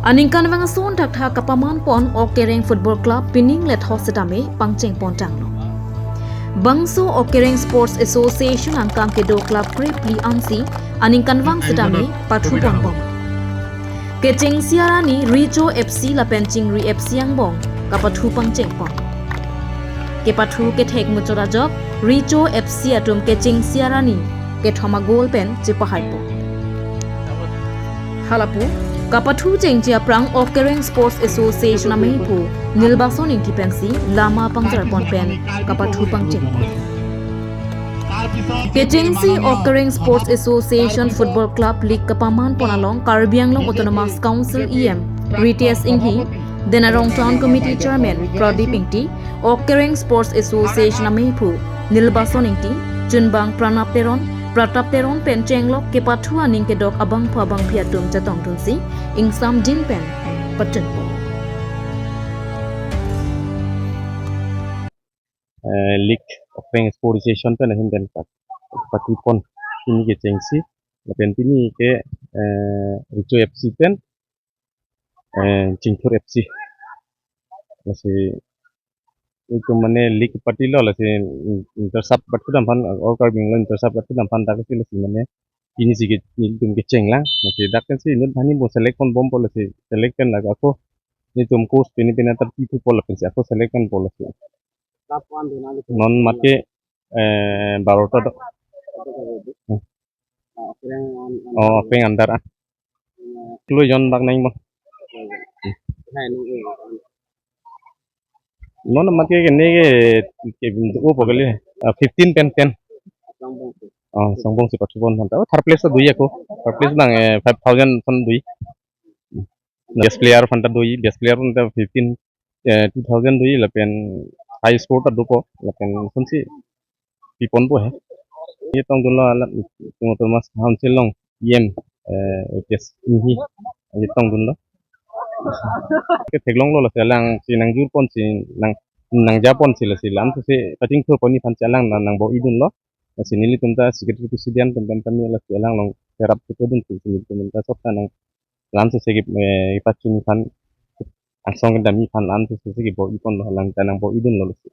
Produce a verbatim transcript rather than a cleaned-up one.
Aningkanvang ason thakthak kapaman pon Ok Kereng Football Club pining lethos setame pangcheng pon tanglo. Bangso Ok Kereng Sports Association angkang kedo club krepli ansi aningkanvang setame pathu pon bom. Kechengsi arni Richo F C lapen Chingri F C angbong kapathu pangcheng pon. Kepathu kethek muchot ajok Richo F C atum kechengsi arni kethom a-goal pen chepahai pon. Halapu kapathu chengji aphrang Ok Kereng Sports Association amephu Nilbason Ingti pensi lama pangjar pon pen kapathu pangcheng pon. Kechengsi Ok Kereng Sports Association Football Club League kapaman pon along Karbi Anglong Autonomous Council E M Ritesh Enghi, Denarong Town Committee Chairman Pradip Ingti, Ok Kereng Sports Association amephu Nilbason Ingti, chunbang Pranab Teron, Pratap Teron pen chenglok kepathu aning kedok abangphu abangphi atum chetongdunsi ingsamjin pen pachun pon. Eh, League Ok Kereng Sports Association pen ahin pen pat-, pati pon pini kechengsi lapen pini ke, eh, Richo F C pen, eh, Chingthur F C. Lasi itum mane league party lo, lasi inter sub pathu dam aphan, All Karbi Anglong inter sub pathu dam aphan dak si lasi mane pini si ke, itum kecheng lang. Lasi dak si inut bhani bo select pon bompo, lasi select pen lake ako itum coach pini pini tar pithupo lapensi ako select ponpo lasi. Non mate, eh, barota do. Hmm. Oh, Ok Kereng under ah. Kilo jon bak nangpo. Non mate ke ne ke, ke upo kali. Ah, fifteen pen ten. Oh, Songbong si pathu pon aphan ta. Oh, third place ta do-i ako. Third place bang, eh, five thousand ason do-i. Best player aphan ta do-i, best player aphan ta fifteen, eh, two thousand do-i lapen high score ta dopo lapen sonsi pi ponpo he. Ye tongdunlo alam Autonomous Council along E M, eh, Ritesh Enghi ye tongdunlo. Ketheklonglo lasi alang si nangjur ponsi nang, nangja ponsi lasi lam si pachingthur pon aphan si alang nang, nangbo-idunlo. Lasi nelitum ta secretary president atum pen tame lasi alang along serap si pudun si nelitum ta sop ta nang lam si ke, eh, pachun aphan angsong kedam aphan lam si ke bo-i ponlo, alang ta nangbo-idunlo lasi.